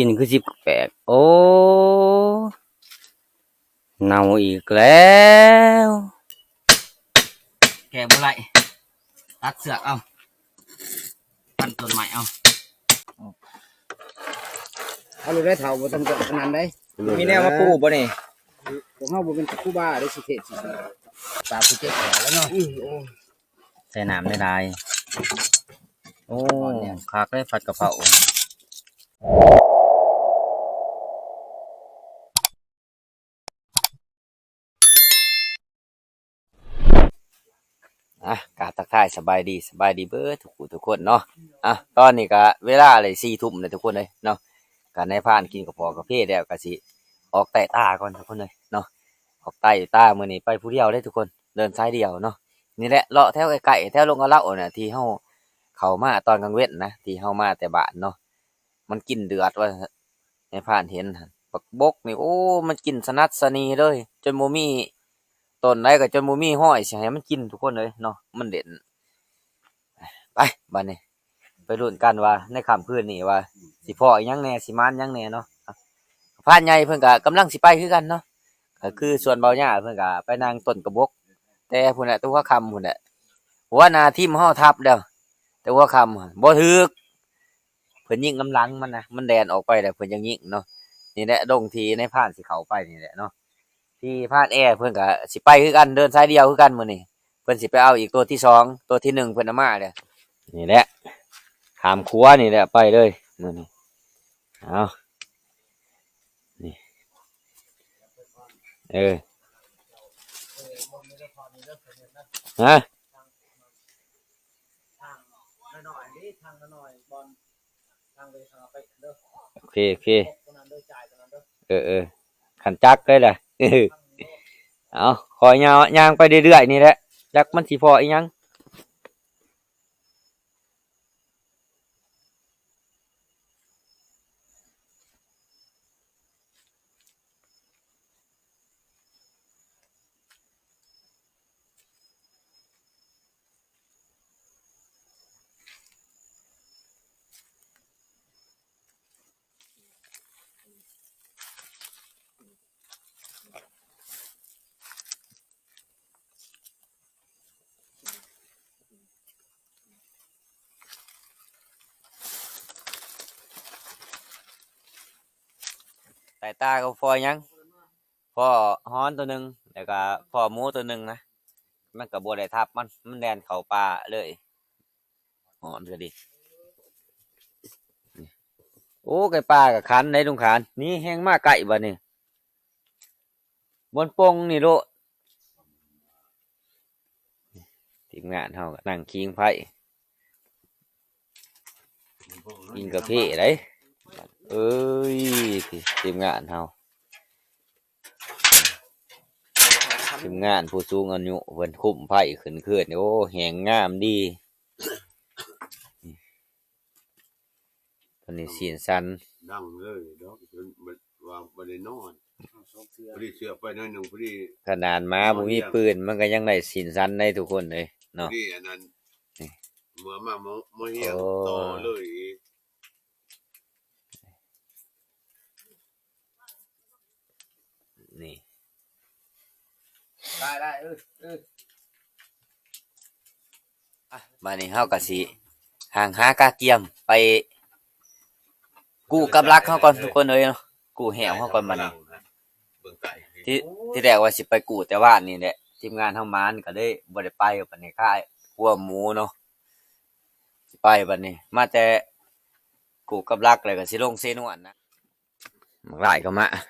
ກິ່ນຄືຊິແປກ. ໂອ້ ເນົ່າອີກແລ້ວ. ແກະບໍ່ໄດ້ ຕັດເຊືອກເອົາ ປັ້ນຕົ້ນໄມ້ເອົາ. ເອົາໂລດໄດ໋ເຖົ້າ ບໍ່ຕ້ອງກວດຂະໜາດໃດ. ມີແນວມາປູບໍ່ນີ້? ພວກເຮົາບໍ່ເປັນຄູບາເດ້ ຊິເທດຊິສອນ ຕາມຜູ້ເຈັບແຜລະເນາະ. ອື ໂອ້ ໃສ່ນ້ຳຫຼາຍໆ. ໂອ້ ຄັກເດ້ ຜັດກະເພົາ. ອ່ະ ກາບທັກທາຍສະບາຍດີ ສະບາຍດີເບິດທຸກຜູ້ທຸກຄົນເນາະ. ອ່ະ ຕອນນີ້ກະເວລາໄດ້ສີ່ທຸ່ມແລ້ວທຸກຄົນເອີຍເນາະ. ກະນາຍພານກິນກາແຟ ກາເຟແລ້ວ ກະຊິອອກໄຕ້ຕາກ່ອນທຸກຄົນເອີຍເນາະ. ອອກໄຕ້ຕາມື້ນີ້ໄປຜູ້ດຽວເດ້ທຸກຄົນ ເດີນສາຍດຽວເນາະ. ນີ້ແຫຼະ ເລາະແຖວໃກ້ໆ ແຖວລົງກະເລົານະ ທີ່ເຮົາເຂົ້າມາຕອນກາງເວັນນະ ທີ່ເຮົາມາແຕ່ບ້ານເນາະ. ມັນກິ່ນເດືອດວ່າຊັ້ນ ໃຫ້ຜ່ານເຫັນ ບັກບົກນີ້ ໂອ້ ມັນກິ່ນສະໜັດສະໜີເລີຍ ຈົນບໍ່ມີ ຕົ້ນໃດກໍຈົນບໍ່ມີຮອຍຊິໃຫ້ມັນກິນທຸກຄົນເອີຍເນາະ ມັນເດັ່ນ. ໄປ ບາດນີ້ໄປລຸ້ນກັນວ່າໃນຄ່ຳຄືນນີ້ວ່າຊິພໍ້ອີ່ຫຍັງແດ່ ຊິໝານຫຍັງແດ່ເນາະ. ພານໃຫຍ່ເພິ່ນກໍກຳລັງຊິໄປຄືກັນເນາະ ກໍຄືສ່ວນເບົາຫຍ້າ ເພິ່ນກໍໄປນັ່ງຕົ້ນກະບົກ ແຕ່ພຸ້ນແຫຼະ ແຕ່ຫົວຄ່ຳພຸ້ນແຫຼະ. ຫົວໜ້າທີມເຮົາທັບແລ້ວ ແຕ່ຫົວຄ່ຳບໍ່ຖືກ ເພິ່ນຍິງນຳຫຼັງມັນນະ ມັນແລ່ນອອກໄປແລ້ວ ເພິ່ນຍັງຍິງເນາະ. ນີ້ແຫຼະ ດົງທີ່ນາຍພານຊິເຂົ້າໄປນີ້ແຫຼະເນາະ. ທີ່ພານແອເພິ່ນກະຊິໄປຄືກັນ ເດີນສາຍດຽວຄືກັນມື້ນີ້. ເພິ່ນຊິໄປເອົາອີກໂຕທີສອງ ໂຕທີໜຶ່ງເພິ່ນເອົາມາແລ້ວ. ນີ້ແຫຼະ ຂ້າມຂົວນີ້ແຫຼະ ໄປເລີຍມື້ນີ້. ເອົາ ນີ້ ເອີ ຮະ ໂອເຄ ໂອເຄ ເອີ ເອີ ຂັນຈັກເລີຍແຫຼະ. ເອົາ ຂ້ອຍຍ່າງ ຍ່າງໄປເລື້ອຍໆນີ້ແຫຼະ ຈັກມັນຊິພໍ້ອີ່ຫຍັງ. ໃຕ້ຕາກໍພໍ້ຫຍັງ ພໍ້ຮອນໂຕໜຶ່ງ ແລ້ວກໍພໍ້ໝູໂຕໜຶ່ງນະ. ມັນກໍບໍ່ໄດ້ທັບມັນ ມັນແລ່ນເຂົ້າປ່າເລີຍ. ຮອນກໍດີ. ໂອ້ ໄກ່ປ່າກໍຂັນໄດ໋ລຸງຂານ. ນີ້ແຮ່ງມາໃກ້ບາດນີ້ ບ່ອນປ່ອງນີ້ໂລດ. ທີມງານເຮົາກໍນັ່ງຜິງໄຟ ກິນກາເຟໄດ໋. ເອີຍ ທີມງານເຮົາ ທີມງານຜູ້ສູງອາຍຸເພິ່ນຄຸມໄຟຂຶ້ນຄືນ. ໂອ້ ແຮ່ງງາມດີ. ຕອນນີ້ຊີ້ນສັນ ດັງເລີຍເນາະ ເພິ່ນວ່າບໍ່ໄດ້ນອນ ພໍດີເຊືອກໄປໜ້ອຍໜຶ່ງ ພໍດີ ຂະໜາດໝາບໍ່ມີປືນ ມັນກໍຍັງໄດ້ຊີ້ນສັນໄດ໋ທຸກຄົນເອີຍເນາະ. ພໍດີອັນນັ້ນ ນີ້ ເມື່ອມາ ມາ ມາຮຽງ ໂອ້ ຕໍ່ເລີຍ. ນີ້ ໄດ້ ໄດ້ ເອີ ເອີ ອ່ະ ບາດນີ້ເຮົາກໍຊິຫາ ຫາກະກຽມໄປກູ້ກັບຫຼັກເຮົາກ່ອນທຸກຄົນເອີຍເນາະ ກູ້ແຮ້ວເຮົາກ່ອນບາດນີ້. ທີ່ ທີ່ແລກວ່າຊິໄປກູ້ແຕ່ວານນີ້ແຫຼະ ທີມງານເຮົາໝານກໍເລີຍບໍ່ໄດ້ໄປ. ບາດນີ້ຂ້າຍຄົວໝູເນາະ ຊິໄປບາດນີ້ ມາແຕ່ກູ້ກັບຫຼັກ ແລ້ວກໍຊິລົງເຊນວນນະ. ບັກຫຼາຍກໍມາ ອາ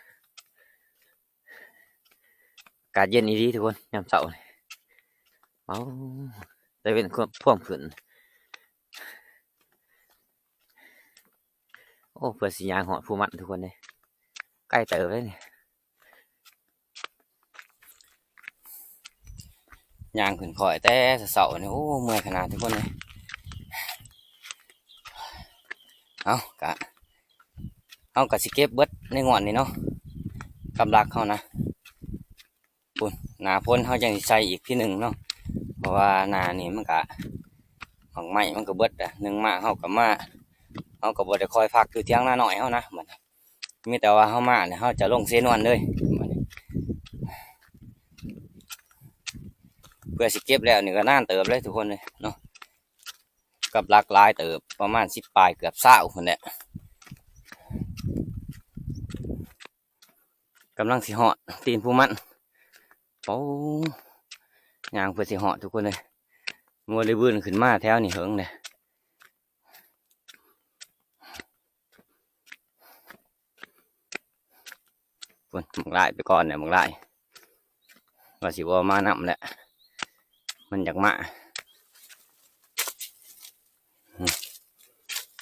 ກາດເຢັນອີ່ຫຼີທຸກຄົນ ຍາມເຊົ້ານີ້. ເອົາ ຕາເວັນພວມຂຶ້ນ. ໂອ້ ເພື່ອຊິຍ່າງຮອດພູມັນທຸກຄົນເດ້ ໄກເຕີບເດ້ນີ້. ຍ່າງຂຶ້ນຂ້ອຍແຕ່ເຊົ້າໆນີ້ ໂອ້ ເມື່ອຍຂະໜາດທຸກຄົນເອີຍ. ເອົາ ກະ ເຮົາກະຊິເກັບເບິດໃນງວດນີ້ເນາະ ກຳລັກເຮົານະ. ພຸ້ນ ໜ້າຝົນເຮົາຈັ່ງຊິໃສ່ອີກທີໜຶ່ງເນາະ ເພາະວ່າໜ້ານີ້ມັນກະ ໝາກໄມ້ມັນກະເບິດລະ. ໜຶ່ງມາເຮົາກະມາ ເຮົາກະບໍ່ໄດ້ຄອຍພັກຢູ່ຖຽງນານ້ອຍເຮົານະ ບັດນີ້ ມີແຕ່ວ່າເຮົາມາແລ້ວເຮົາຈະລົງເຊນວນເລີຍ. ເພື່ອຊິເກັບແລ້ວນີ້ກໍນານເຕີບເລີຍທຸກຄົນເລີຍເນາະ, ກັບຫຼັກຫຼາຍເຕີບ ປະມານສິບປາຍ ເກືອບຊາວພຸ້ນແຫຼະ. ກຳລັງຊິຮອດຕີນພູມັນ. ໂອ້ ຍ່າງເພື່ອຊິຮອດທຸກຄົນເລີຍ. ງົວໄດ້ວືນຂຶ້ນມາແຖວນີ້ເຫິງເດ້. ພຸ້ນ ບັກຫຼາຍໄປກ່ອນແຫຼະ ບັກຫຼາຍ ວ່າຊິບໍ່ມານຳແຫຼະ ມັນຢາກມາ.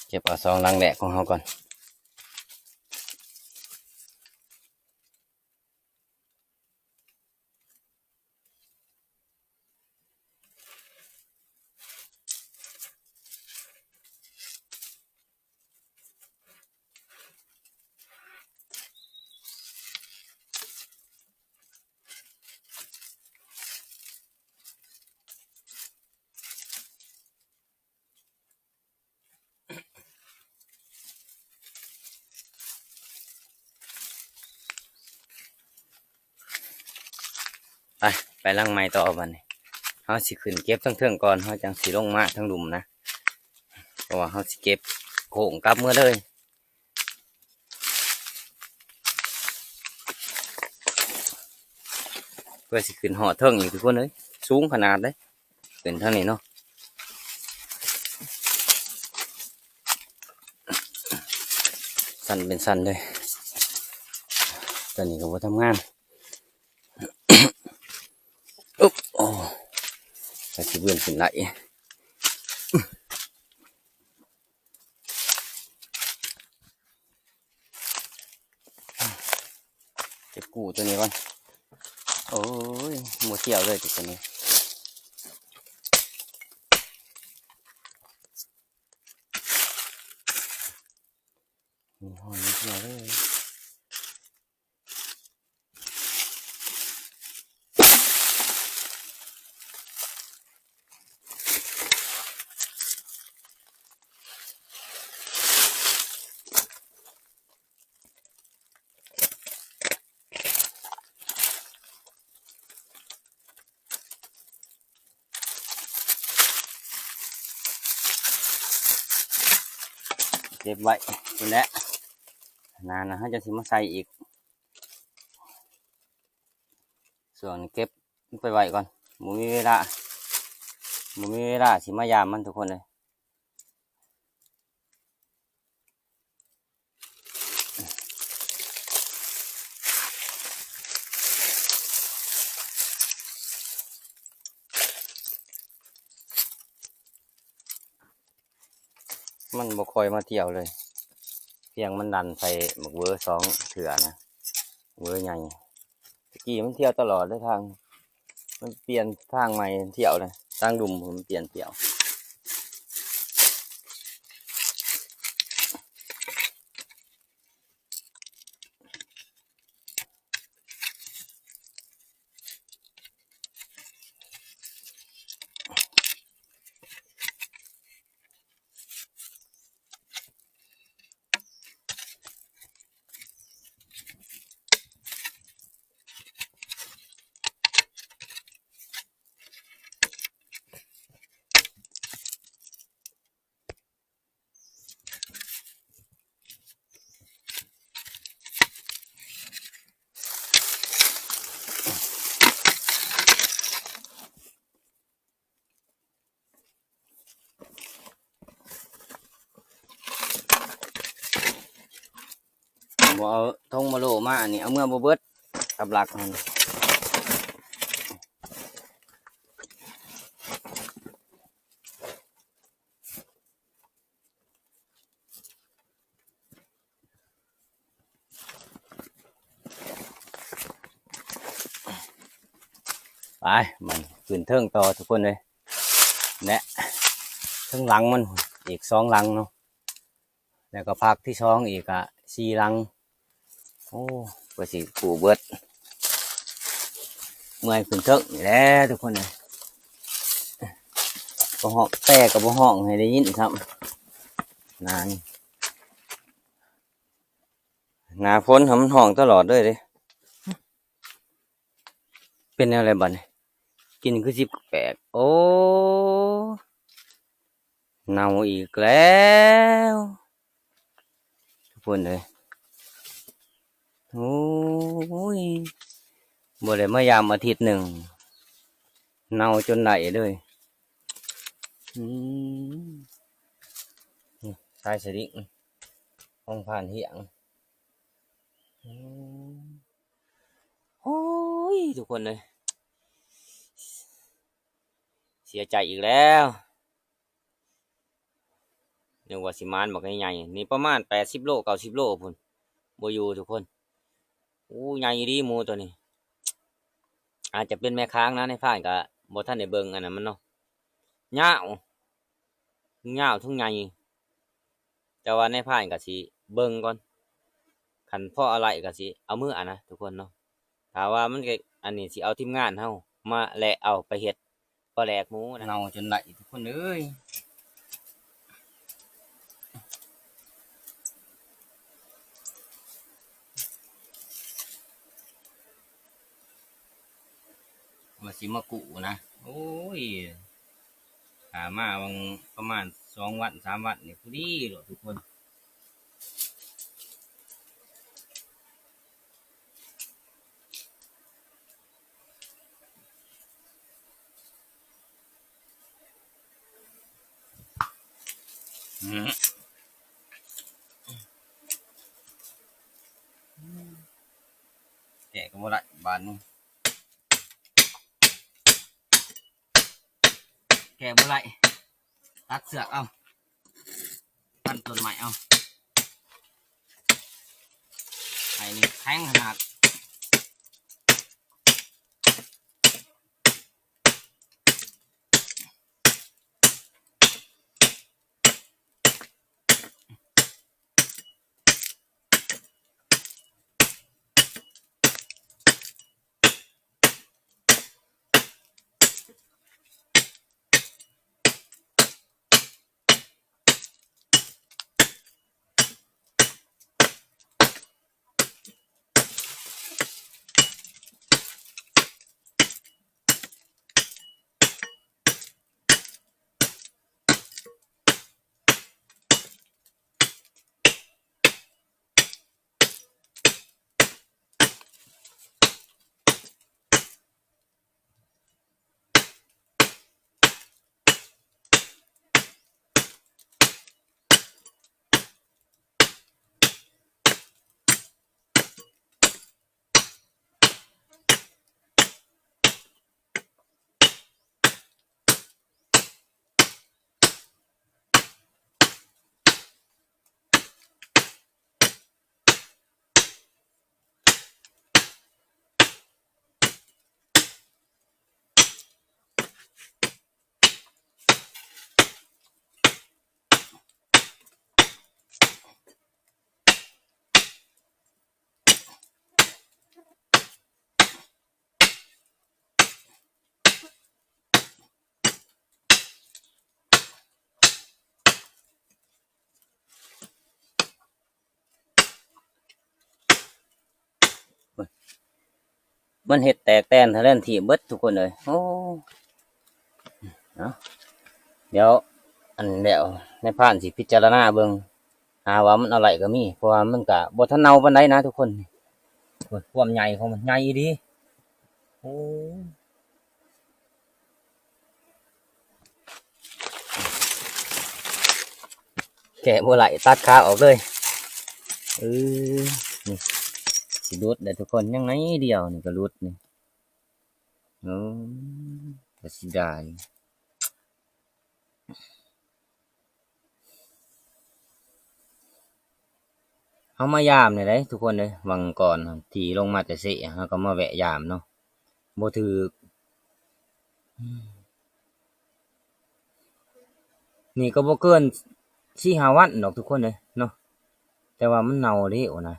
ເກັບເອົາສອງຫຼັງແລກຂອງເຮົາກ່ອນ. ໄປ ໄປຫຼັງໃໝ່ຕໍ່ບັດນີ້. ເຮົາຊິຂຶ້ນເກັບທາງເທິງກ່ອນ ເຮົາຈັ່ງຊິລົງມາທາງລຸ່ມນະ, ເພາະວ່າເຮົາຊິເກັບໂຄ້ງກັບເມືອເລີຍ. ເພື່ອຊິຂຶ້ນຮອດເທິງອີກ ທຸກຄົນເອີຍ ສູງຂະໜາດເດ້. ເປັນທາງນີ້ເນາະ ຊັ້ນເປັນຊັ້ນເລີຍ. ຕອນນີ້ກໍບໍ່ທຳງານ. ໂອ້ ກໍຊິເວືອນຂຶ້ນໄດ້. ເກັບກູ້ຕົວນີ້ກ່ອນ. ໂອ້ຍ ບໍ່ທ່ຽວເລີຍຕິຕົວນີ້. ມີຫ້ອຍ ມີທ່ຽວເລີຍ. ເກັບໄວ້ພຸ້ນແຫຼະ ນານນະ ເຮົາຈະຊິມາໃສ່ອີກ. ຊ່ວງນີ້ເກັບໄປໄວ້ກ່ອນ ບໍ່ມີເວລາ ບໍ່ມີເວລາຊິມາຢາມມັນ ທຸກຄົນເອີຍ. ມັນບໍ່ຄ່ອຍມາທ່ຽວເລີຍ ພຽງມັນດັນໃສ່ບັກເວີສອງເທື່ອນະ ເວີໃຫຍ່. ຕະກີ້ມັນທ່ຽວຕະຫຼອດເລີຍທາງ ມັນປ່ຽນທາງໃໝ່ທ່ຽວເລີຍ ທາງລຸ່ມມັນປ່ຽນທ່ຽວ. ບໍ່ເອົາຖົງມາໂລມາ ອັນນີ້ເອົາເມືອບໍ່ເບິດ ກັບຫຼັກຫັ້ນ. ໄປ ມັນຂຶ້ນເທິງຕໍ່ທຸກຄົນເລີຍ ແນະ ເທິງຫຼັງມັນອີກສອງຫຼັງເນາະ ແລ້ວກໍພັກທີສອງອີກກະສີ່ຫຼັງ. ໂອ້ ກວ່າຊິກູ້ເບິດ ເມື່ອຍຂຶ້ນເທິງນີ້ແຫຼະທຸກຄົນເອີຍ. ບໍ່ຮ້ອງ ແຕ່ກໍບໍ່ຮ້ອງໃຫ້ໄດ້ຍິນຊ້ຳ ນານ. ໜ້າຝົນຫັ້ນມັນຮ້ອງຕະຫຼອດເລີຍເດ້. ເປັນແນວໃດບັດນີ້? ກິ່ນຄືຊິແປກ. ໂອ້ ເນົ່າອີກແລ້ວ ທຸກຄົນເອີຍ. ໂອ້ຍ ບໍ່ໄດ້ມາຢາມອາທິດໜຶ່ງ ເນົ່າຈົນໄດ້ເລີຍ. ອືມ ນີ້ ສາຍສະລິງຂອງພານຮຽງ. ໂອ້ຍ ທຸກຄົນເອີຍ ເສຍໃຈອີກແລ້ວ. ນຶກວ່າຊິໝານບັກໃຫຍ່ໆ ນີ້ປະມານແປດສິບໂລ ເກົ້າສິບໂລພຸ້ນ ບໍ່ຢູ່ທຸກຄົນ. ໂອ້ ໃຫຍ່ອີ່ຫຼີໝູໂຕນີ້. ອາດຈະເປັນແມ່ຄ້າງນະ ນາຍພານກະບໍ່ທັນໄດ້ເບິ່ງອັນນັ້ນມັນເນາະ. ຍາວ ທັງຍາວທັງໃຫຍ່ ແຕ່ວ່ານາຍພານກະຊິເບິ່ງກ່ອນ ຄັນພໍເອົາໄດ້ກະຊິເອົາເມືອນະທຸກຄົນເນາະ. ຖ້າວ່າມັນກະ ອັນນີ້ຊິເອົາທີມງານເຮົາມາແລກເອົາໄປເຮັດ ພໍແລກໝູນະ. ເນົ່າຈົນໄດ້ທຸກຄົນເອີຍ. ວ່າຊິມາກູ້ນະ. ໂອ້ຍ ຖ້າມາຫວ່າງປະມານສອງວັນສາມວັນນີ້ພໍດີໂລດທຸກຄົນ. ອືມ ແກະກໍບໍ່ໄດ້ບາດນີ້. ແກະບໍ່ໄດ້ ຕັດເຊືອກເອົາ ພັນຕົ້ນໄມ້ເອົາ ໄມ້ນີ້ແຂງຂະໜາດ.ມັນເຮັດແຕກແຕນທະແລນຖີບເບິດທຸກຄົນເອີຍ. ໂອ້ ເນາະ ດຽວ ອັນ ແລ້ວນາຍພານຊິພິຈາລະນາເບິ່ງ ຫາວ່າມັນເອົາໄດ້ກໍມີ ເພາະວ່າມັນກະບໍ່ທັນເນົ່າປານໃດນະທຸກຄົນ. ໂອ້ຍ ຄວາມໃຫຍ່ຂອງມັນ ໃຫຍ່ອີ່ຫຼີ. ໂອ້ ແກະບໍ່ໄດ້ ຕັດຂາອອກເລີຍ. ເອີ ນີ້ ຊິຫຼຸດແລ້ວທຸກຄົນ ຍັງໜ້ອຍດຽວນີ້ກໍຫຼຸດນີ້. ໂອ້ ກໍເສຍດາຍ. ເຮົາມາຢາມນີ້ເດ້ທຸກຄົນເອີຍ ຫວ່າງກ່ອນທີ່ລົງມາແຕ່ເຊ ເຮົາກໍມາແວະຢາມເນາະ ບໍ່ຖືກ. ນີ້ກໍບໍ່ເກີນສີ່ຫ້າວັນດອກທຸກຄົນເອີຍເນາະ ແຕ່ວ່າມັນເນົ່າເດ້ໂອນະ.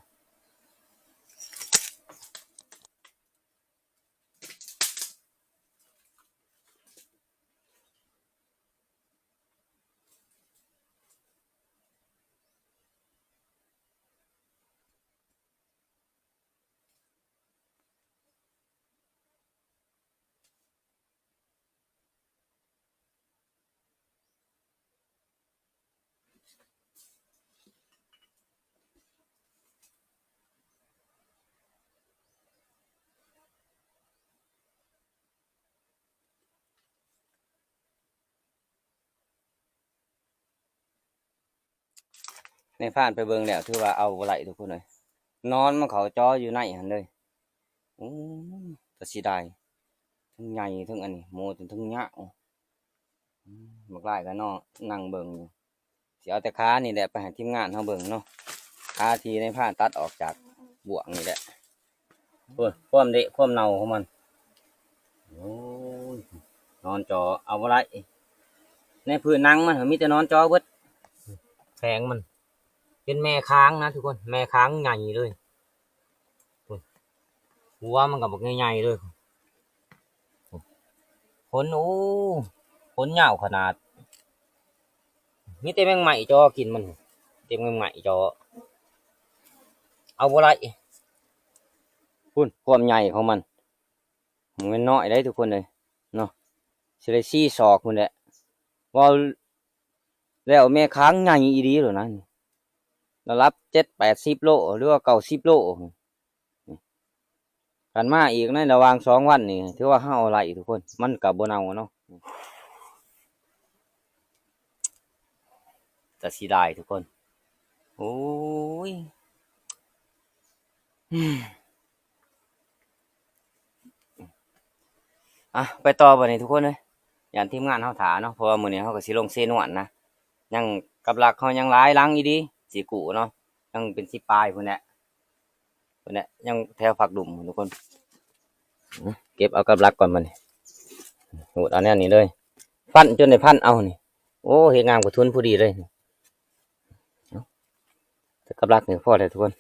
ນາຍພານໄປເບິ່ງແລ້ວ ຖືວ່າເອົາບໍ່ໄດ້ທຸກຄົນເອີຍ ນອນມັນເຂົ້າຈໍຢູ່ໃນຫັ້ນເລີຍ. ໂອ້ ຕາເສຍດາຍ ທັງໃຫຍ່ທັງອັນນີ້ ໝູຈົນທັງຍາວ. ອືມ ບັກຫຼາຍກໍເນາະ ນັ່ງເບິ່ງຢູ່ ຊິເອົາແຕ່ຂານີ້ແຫຼະໄປໃຫ້ທີມງານເຮົາເບິ່ງເນາະ ຂາທີ່ນາຍພານຕັດອອກຈາກບ່ວງນີ້ແຫຼະ. ໂອ້ຍ ຄວາມເລະຄວາມເນົ່າຂອງມັນ ໂອ້ຍ ໜອນຈໍເອົາບໍ່ໄດ້ ໃນພື້ນໜັງມັນມີແຕ່ໜອນຈໍເບິດ ແຂງມັນ ເປັນແມ່ຄ້າງນະທຸກຄົນ ແມ່ຄ້າງໃຫຍ່ເລີຍ. ໂອ້ຍ ຫົວມັນກໍບັກໃຫຍ່ໆເລີຍ ໂອ້ ຂົນ ໂອ້ ຂົນຍາວຂະໜາດ ມີແຕ່ແມງໄມ້ຈໍກິນມັນ ແຕ່ແມງໄມ້ຈໍ ເອົາບໍ່ໄດ້ ພຸ້ນ ຄວາມໃຫຍ່ຂອງມັນ ບໍ່ແມ່ນນ້ອຍເດ້ທຸກຄົນເອີຍເນາະ ຊິໄດ້ສີ່ສອກພຸ້ນແຫຼະ ເວົ້າແລ້ວແມ່ຄ້າງໃຫຍ່ອີ່ຫຼີໂລດນະ ລະດັບເຈັດແປດສິບໂລ ຫຼືວ່າເກົ້າສິບໂລ ຄັນມາອີກໃນລະຫວ່າງສອງວັນນີ້ ຖືວ່າເຮົາເອົາໄດ້ທຸກຄົນ ມັນກໍບໍ່ເນົ່າເນາະ ຕາເສຍດາຍທຸກຄົນ ໂອ້ຍ. ອ່ະ ໄປຕໍ່ບັດນີ້ທຸກຄົນເອີຍ ຢ້ານທີມງານເຮົາຖ້າເນາະ ເພາະວ່າມື້ນີ້ເຮົາກໍຊິລົງເຊນວນນະ ຍັງກັບຫຼັກເຮົາຍັງຫຼາຍຫຼັງອີ່ດີ ຊິກູ້ເນາະ ຍັງເປັນສິບປາຍພຸ້ນແຫຼະ ພຸ້ນແຫຼະ ຍັງແຖວຜັກດຸ່ມພຸ້ນທຸກຄົນ ເກັບເອົາກັບຫຼັກກ່ອນບັດນີ້ ຮູດເອົາແນວນີ້ເລີຍ ຟັນຈົນໄດ້ພັນເອົານີ້ ໂອ້ ເຮັດງາມກະທຸນພໍດີເລີຍ. ເອົາ ແຕ່ກັບຫຼັກນີ້ພໍແລ້ວທຸກຄົນ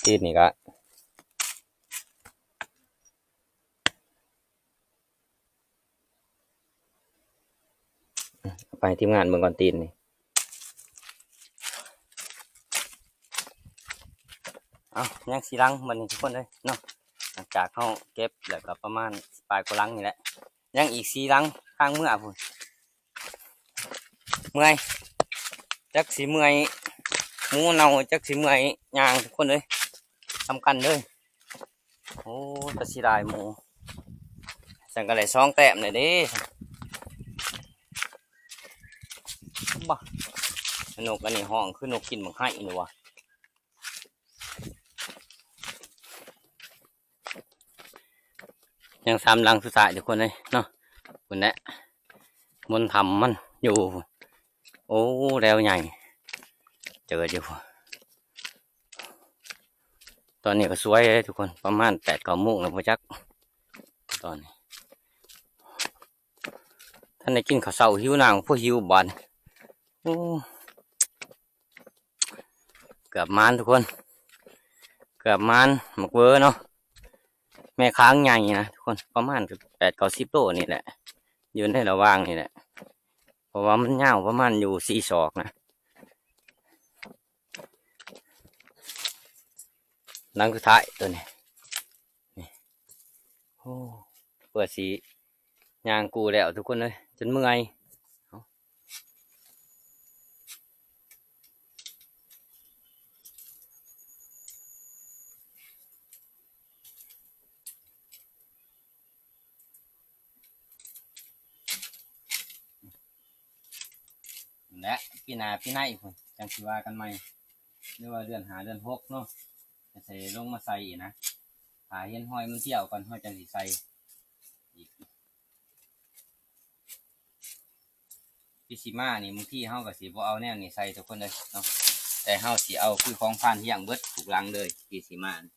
ຕີນນີ້ກະ ເອົາໄປໃຫ້ທີມງານເບິ່ງກ່ອນຕີນນີ້ ເອົາ ຍັງສີ່ຫຼັງບັດນີ້ທຸກຄົນເອີຍເນາະ ຫຼັງຈາກເຮົາເກັບແລ້ວກໍປະມານປາຍກວ່າຫຼັງນີ້ແຫຼະ ຍັງອີກສີ່ຫຼັງທາງເມືອພຸ້ນ ເມື່ອຍ ຈັກຊິເມື່ອຍ ໝູເນົ່າ ຈັກຊິເມື່ອຍຍ່າງທຸກຄົນເອີຍ ສຳຄັນເດີ ໂອ້ ຕາເສຍດາຍໝູ ຊັ້ນກໍໄດ້ສອງແຕ້ມແລ້ວເດ້ ບາ ນົກອັນນີ້ຮ້ອງຄືນົກກິນບັກໄຮນີ້ຫວາ. ຍັງສາມຫຼັງສຸດທ້າຍທຸກຄົນເອີຍເນາະ ພຸ້ນແຫຼະ ມົນຖ້ຳມັນຢູ່ ໂອ້ ແລ້ວໃຫຍ່ເຈີຢູ່ ຕອນນີ້ກໍສວຍເດ້ທຸກຄົນ ປະມານແປດເກົ້າໂມງແລ້ວບໍ່ຈັກ ຕອນນີ້ ທັນໄດ້ກິນເຂົ້າເຊົ້າ ຫິວນ້ຳ ໂອ້ ຫິວບາດນີ້ ໂອ້ ເກືອບໝານທຸກຄົນ ເກືອບໝານໝາກເວີເນາະ ແມ່ຄ້າງໃຫຍ່ນະທຸກຄົນ ປະມານແປດເກົ້າສິບໂລນີ້ແຫຼະ ຢູ່ໃນລະຫວ່າງນີ້ແຫຼະ ເພາະວ່າມັນຍາວປະມານຢູ່ສີ່ສອກນະ ຫຼັງສຸດທ້າຍໂຕນີ້ ນີ້ ໂອ້ ເພື່ອຊິຍ່າງກູ້ແລ້ວທຸກຄົນເອີຍ ຈົນເມື່ອຍ ເອົາ ແລະ ປີໜ້າປີໃນພຸ້ນ ຈັ່ງຊິວ່າກັນໃໝ່ ຫຼືວ່າເດືອນຫ້າເດືອນຫົກເນາະ ຈັ່ງຊິລົງມາໃສ່ອີກນະ ຖ້າເຫັນຮອຍມັນທ່ຽວກ່ອນ ເຮົາຈັ່ງຊິໃສ່ອີກ ປີຊິມານີ້ ບາງທີເຮົາກໍຊິບໍ່ເອົາແນວນີ້ໃສ່ທຸກຄົນເລີຍເນາະ ແຕ່ເຮົາຊິເອົາຄືຂອງພານຮຽງເບິດທຸກຫຼັງເລີຍ ປີຊິມານີ້.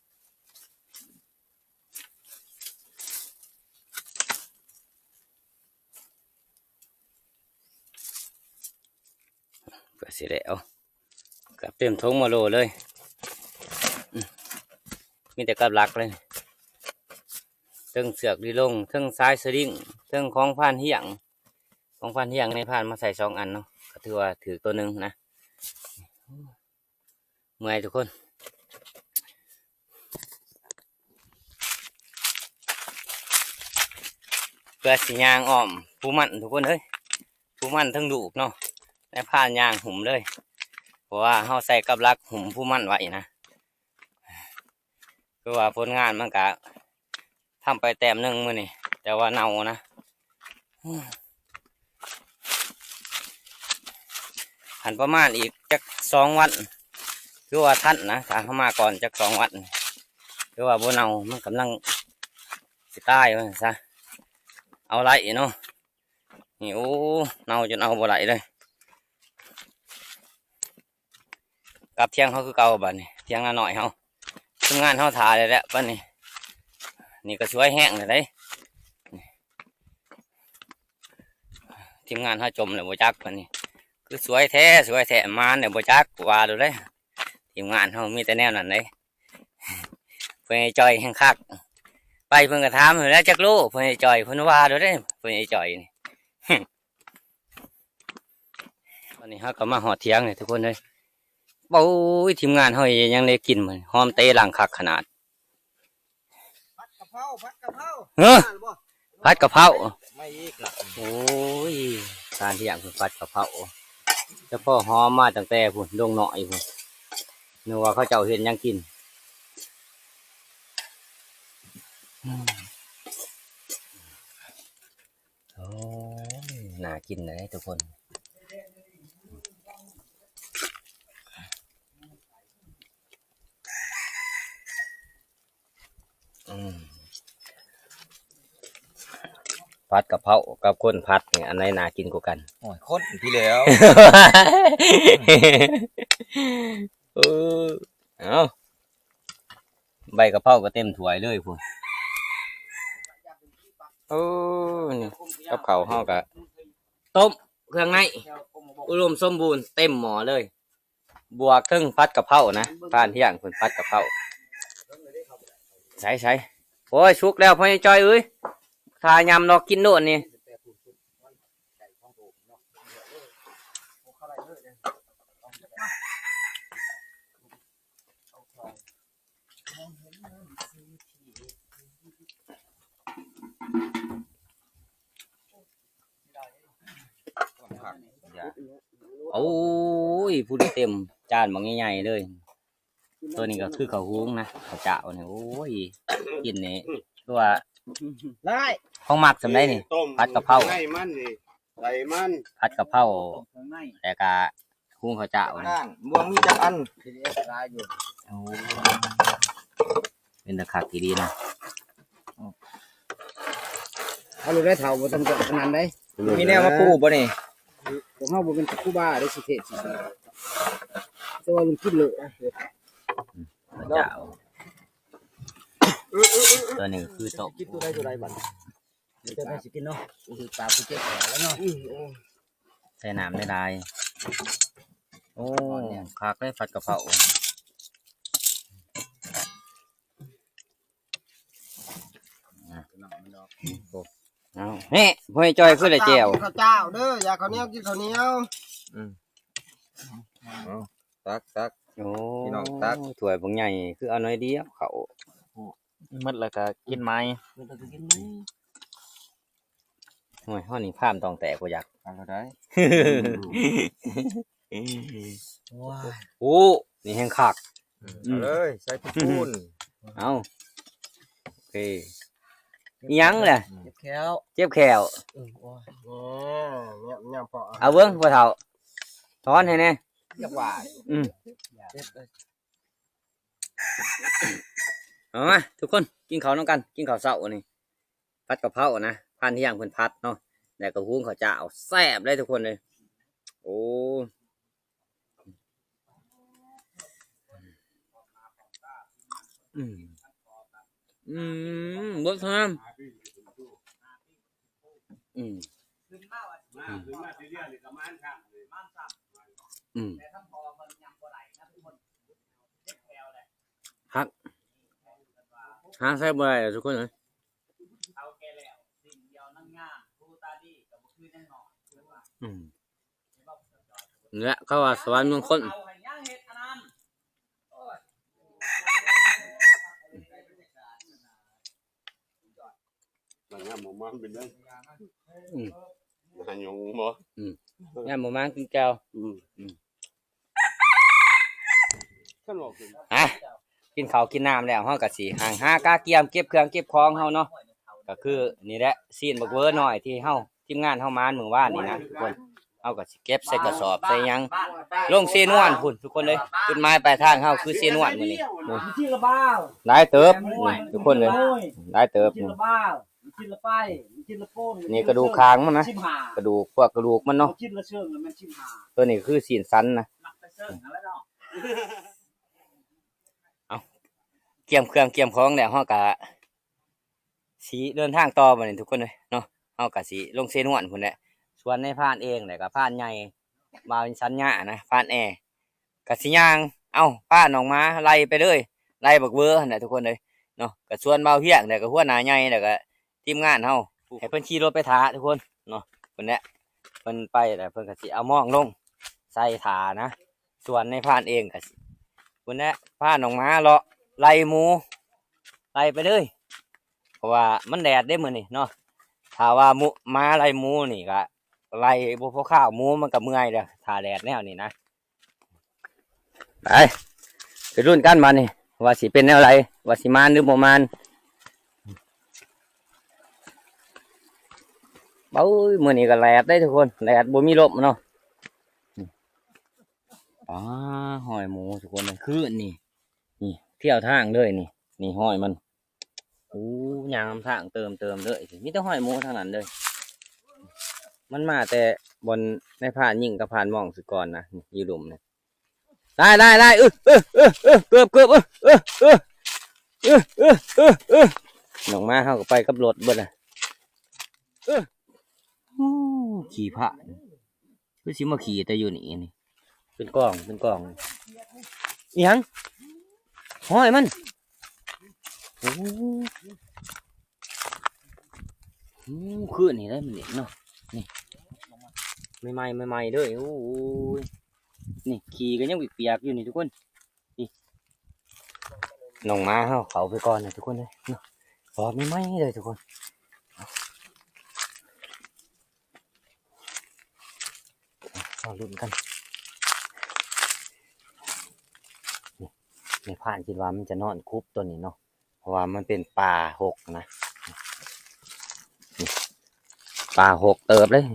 ກໍຊິແລ້ວ ເກືອບເຕັມຖົງມາໂລເລີຍ ອືມ ມີແຕ່ກັບຫຼັກເລີຍ ເທິງເຊືອກລີລົງ ເທິງສາຍສະລິງ ເທິງຂອງພານຮຽງ ຂອງພານຮຽງໃນພານມາໃສ່ສອງອັນເນາະ ກໍຖືວ່າຖືກໂຕໜຶ່ງນະ. ເມື່ອຍທຸກຄົນ ເພື່ອຊິຍ່າງອ້ອມພູມັນທຸກຄົນເອີຍ ພູມັນເທິງລູກເນາະ ແລ້ວພາຍ່າງຫຸ້ມເລີຍ ເພາະວ່າເຮົາໃສ່ກັບຫຼັກຫຸ້ມພູມັນໄວ້ນະ ຄືວ່າຜົນງານມັນກະທຳໄປແຕ້ມໜຶ່ງມື້ນີ້ ແຕ່ວ່າເນົ່ານະ ໂອ້ຍ. ຄັນປະມານອີກຈັກສອງວັນ ຄືວ່າທັນນະ ຖ້າເຮົາມາກ່ອນຈັກສອງວັນ ຄືວ່າບໍ່ເນົ່າ ມັນກຳລັງຊິຕາຍວ່າຊັ້ນຊະ ເອົາໄດ້ເນາະ. ນີ້ ໂອ້ ເນົ່າຈົນເອົາບໍ່ໄດ້ເລີຍ. ກັບຖຽງເຮົາຄືເກົ່າບາດນີ້ ຖຽງນານ້ອຍເຮົາ. ທີມງານເຮົາຖ້າແລ້ວແຫຼະບາດນີ້. ນີ້ກໍສວຍແຮງແລ້ວເດ້ ທີມງານເຮົາຈົມແລ້ວບໍ່ຈັກບາດນີ້. ຄືສວຍແທ້ ສວຍແທ້ ໝານແລ້ວບໍ່ຈັກ ວ່າໂລດເດ້. ທີມງານເຮົາມີແຕ່ແນວນັ້ນເດ້. ພໍ່ໃຫຍ່ຈ່ອຍແຮ່ງຄັກ ໄປເພິ່ນກໍຖາມແລ້ວ ຈັກໂລ ພໍ່ໃຫຍ່ຈ່ອຍ ເພິ່ນວ່າໂລດເດ້ ພໍ່ໃຫຍ່ຈ່ອຍນີ້. ຕອນນີ້ເຮົາກໍມາຮອດຖຽງແລ້ວທຸກຄົນເອີຍ. ໂອ້ຍ ທີມງານເຮົາເຮັດຫຍັງໄດ້ກິນມື້ນີ້ ຫອມເຕຫຼັງຄັກຂະໜາດ. ຜັດກະເພົາ ຜັດກະເພົາ ເອີ ຜັດກະເພົາ ມາອີກລະ. ໂອ້ຍ ທ່ານທ່ຽງເພິ່ນຜັດກະເພົາ ສະເພາະຫອມມາຕັ້ງແຕ່ພຸ້ນ ດົງນ້ອຍພຸ້ນ ນຶກວ່າເຂົາເຈົ້າເຮັດຫຍັງກິນ. ໂອ້ຍ ໜ້າກິນເດ້ທຸກຄົນ. ອືມ ຜັດກະເພົາກັບຄົນຜັດນີ້ ອັນໃດໜ້າກິນກວ່າກັນ? ໂອ້ຍ ຄົນພີ້ແລ້ວ. ເອີ ເອົາ ໃບກະເພົາກໍເຕັມຖ້ວຍເລີຍພຸ້ນ. ເອີ ນີ້ກັບເຂົ້າເຮົາກະຕົ້ມເຄື່ອງໃນ ອຸດົມສົມບູນເຕັມໝໍ້ເລີຍ. ບວກເຖິງຜັດກະເພົານະ ທ່ານທ່ຽງເພິ່ນຜັດກະເພົາ. ໃສໆ ໂອ້ຍ ສຸກແລ້ວພໍ່ໃຫຍ່ຈ່ອຍເອີຍ ຖ້າຍຳດອກກິນໂລດນີ້. ໂອ້ຍ ພຸ້ນເຕັມຈານບັກໃຫຍ່ໆເລີຍ. ໂຕນີ້ກໍຄືເຂົ້າຫຸງນະ ເຂົ້າເຈົ້ານີ້. ໂອ້ຍ ກິນນີ້ຄືວ່າ ຫຼາຍ ຂອງມັກສ່ຳໃດນີ້ ຕົ້ມ ຜັດກະເພົາ ໃນມັນນີ້ ໃສ່ມັນ ຜັດກະເພົາ ແລ້ວກະຫຸງເຂົ້າເຈົ້ານີ້. ບ່ວງມີຈັກອັນ? ໂອ້ ເປັນຕາຄັກອີ່ຫຼີນະ. ເອົາໂລດໄດ໋ເຖົ້າ ບໍ່ຕ້ອງການຂະໜາດໃດ. ມີແນວມາປູບໍ່ນີ້? ພວກເຮົາບໍ່ແມ່ນຄູບາເດ້ ຊິເທດຊິ ແຕ່ວ່າມັນກິນໂລດ. ອືມ ເຈົ້າ ຕົວນີ້ຄືໂຕະ ກິນຕົວໃດຕົວໃດບັດນີ້ ແຕ່ໃຜຊິກິນເນາະ ຄືຕາຜູ້ເຈັບແລ້ວເນາະ. ອືມ ໂອ້ ໃສ່ນ້ຳຫຼາຍໆ. ໂອ້ ຄັກເລີຍ ຜັດກະເພົາ. ອ່ະ ເອົາ ນີ້ ພໍ່ໃຫຍ່ຈ່ອຍຄືໄດ້ແຈ່ວ ເຂົ້າເຈົ້າເດີ ຢາກເຂົ້າໜຽວກິນເຂົ້າໜຽວ. ອືມ ເອົາ ຕັກໆ ໂອ້ ພີ່ນ້ອງຕັກ ຖ້ວຍບັກໃຫຍ່ຄືເອົາໜ້ອຍດຽວເຂົ້າ ໝົດແລ້ວກໍກິນໃໝ່ ໝົດແລ້ວກໍກິນໃໝ່. ໂອ້ຍ ເຮົານີ້ພາມຕ້ອງແຕກບໍ່ຢາກ ເອົາແລ້ວໄດ໋. ໂອ້ຍ ໂອ້ ນີ້ແຮງຄັກ. ອືມ ເອົາເລີຍ ໃສ່ປູນ ເອົາ ໂອເຄ. ອີ່ຫຍັງລະ? ເຈັບແຂ້ວ ເຈັບແຂ້ວ. ເອີ ໂອ້ຍ ເອົາເບິ່ງພໍ່ເຖົ້າ ຖອນໃຫ້ແດ່. ຢາກວ່າ ອືມ ເຈັບເລີຍ. ເອົາມາທຸກຄົນ ກິນເຂົ້ານຳກັນ ກິນເຂົ້າເຊົ້ານີ້. ຜັດກະເພົານະ ທ່ານທ່ຽງເພິ່ນຜັດເນາະ ແລ້ວກໍຫຸງເຂົ້າເຈົ້າ ແຊບເລີຍທຸກຄົນເອີຍ. ໂອ້ ອືມ ອືມ ເບິດເທົ່ານັ້ນ. ອືມ ອືມ ອືມ ຄັກ ຫາໃຊ້ບໍ່ໄດ້ດອກທຸກຄົນເອີຍ. ອືມ ນີ້ແຫຼະ ເຂົາວ່າສະຫວັນເມືອງຄົນ. ມັນຍາມບໍ່ມາເປັນເດີ ອືມ ຫາຫຍັງບໍ່ ອືມ ຍາມບໍ່ມາກິນແຈ່ວ. ອືມ ອືມ ຄັນເວົ້າຄື ອ່ະ ກິນເຂົ້າກິນນ້ຳແລ້ວ ເຮົາກໍຊິຫາ ຫາກະກຽມເກັບເຄື່ອງເກັບຂອງເຮົາເນາະ. ກໍຄືນີ້ແຫຼະ ຊີ້ນບັກເວີນ້ອຍທີ່ເຮົາ ທີມງານເຮົາໝານມື້ວານນີ້ນະທຸກຄົນ. ເຮົາກໍຊິເກັບໃສ່ກະສອບໃສ່ຫຍັງ ລົງເຊນວນພຸ້ນທຸກຄົນເອີຍ. ຈຸດໝາຍປາຍທາງເຮົາຄືເຊນວນມື້ນີ້ ຫຼາຍເຕີບນີ້ທຸກຄົນເອີຍ ຫຼາຍເຕີບນີ້. ນີ້ກະດູກຄາງມັນນະ ກະດູກ ພວກກະດູກມັນເນາະ ໂຕນີ້ຄືຊີ້ນສັນນະ. ເອົາ ກຽມເຄື່ອງກຽມຂອງແລ້ວ ເຮົາກະຊິເດີນທາງຕໍ່ບາດນີ້ທຸກຄົນເອີຍເນາະ. ເຮົາກະຊິລົງເຊນວນພຸ້ນແຫຼະ ສວນນາຍພານເອງ ແລ້ວກະພານໃຫຍ່ ບ່າວສັນຍານະ ພານແອ ກະຊິຍ່າງ ເອົາ ພານ້ອງໝາໄລ່ໄປເລີຍ ໄລ່ບັກເວີຫັ້ນແຫຼະທຸກຄົນເອີຍເນາະ. ກະສວນບ່າວພຽງ ແລ້ວກະຫົວໜ້າໃຫຍ່ ແລ້ວກະທີມງານເຮົາ ໃຫ້ເພິ່ນຂີ່ລົດໄປຖ້າທຸກຄົນເນາະ. ພຸ້ນແຫຼະ ເພິ່ນໄປແລ້ວ ເພິ່ນກະຊິເອົາມອງລົງໃສ່ຖ້ານະ. ສ່ວນນາຍພານເອງກະຊິ ພຸ້ນແຫຼະ ພານ້ອງໝາເລາະໄລ່ໝູ ໄລ່ໄປເລີຍ ເພາະວ່າມັນແດດເດ້ມື້ນີ້ເນາະ. ຖ້າວ່າໝູ ໝາໄລ່ໝູນີ້ກະໄລ່ບໍ່ພໍຄາວ ໝູມັນກະເມື່ອຍເດ້ ຖ້າແດດແນວນີ້ນະ. ໄປ ໄປລຸ້ນກັນບາດນີ້ ວ່າຊິເປັນແນວໃດ ວ່າຊິມານຫຼືບໍ່ມານ. ເອີຍ ມື້ນີ້ກະແດດເດ້ທຸກຄົນ ແດດບໍ່ມີລົມເນາະ. ປາ ຮອຍໝູທຸກຄົນ ຄືນນີ້ ນີ້ ທຽວທາງເລີຍນີ້ ນີ້ຮອຍມັນ. ໂອ້ ຍ່າງນຳທາງເຕີມໆເລີຍ ມີແຕ່ຮອຍໝູທັງນັ້ນເລີຍ. ມັນມາແຕ່ບ່ອນນາຍພານຍິງກັບພານມອງຊິກ່ອນນະ ຢູ່ລຸ່ມນີ້. ໄດ້ໆໆ ເອີ ເອີ ເກືອບໆ ເອີ ເອີ ນ້ອງໝາເຮົາກະໄປກັບລົດເບິດລະ. ເອີ ໂອ້ ຂີ້ພານ ຄືຊິມາຂີ້ແຕ່ຢູ່ນີ້ນີ້ ເປັນກອງ ເປັນກອງ. ອີຫຍັງ? ຮອຍມັນ. ໂອ້ ໂອ້ ຄືນນີ້ໄດ້ມັນນີ້ເນາະ ນີ້ ໃໝ່ໆ ໃໝ່ໆເລີຍ. ໂອ້ຍ ນີ້ ຂີ້ກະຍັງປຽກໆຢູ່ນີ້ທຸກຄົນ. ນີ້ ນ້ອງໝາເຮົາເຂົ້າໄປກ່ອນນະທຸກຄົນເອີຍເນາະ ປອດໃໝ່ໆເລີຍທຸກຄົນ. ເຮົາລຸ້ນກັນ ນີ້ ນາຍພານຄິດວ່າມັນຈະນອນຄຸບໂຕນີ້ເນາະ ເພາະວ່າມັນເປັນປ່າຮົກນະ ນີ້ ປ່າຮົກເຕີບເລີຍ.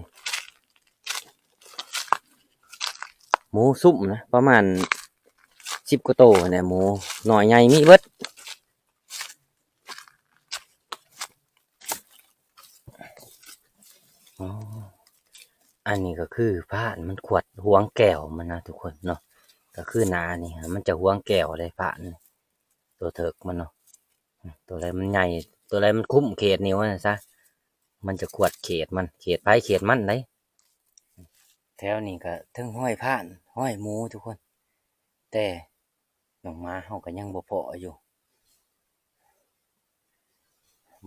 ໝູຊຸ່ມນະ ປະມານສິບກວ່າໂຕຫັ້ນແຫຼະ ໝູນ້ອຍໃຫຍ່ມີເບິດ. ອໍ ອັນນີ້ກະຄືພານມັນຂວດຫວງແກ້ວມັນນະທຸກຄົນເນາະ ກະຄືໜ້ານີ້ມັນຈະຫວງແກ້ວເດ້ ພານໂຕເຖິກມັນເນາະ. ໂຕໃດມັນໃຫຍ່ ໂຕໃດມັນຄຸມເຂດນີ້ວ່າຊັ້ນຊະ ມັນຈະຂວດເຂດມັນ ເຂດໃຜເຂດມັນໄດ໋. ແຖວນີ້ກະເຖິງຮອຍພານ ຮອຍໝູທຸກຄົນ ແຕ່ ນ້ອງໝາເຮົາກະຍັງບໍ່ພໍ້ຢູ່.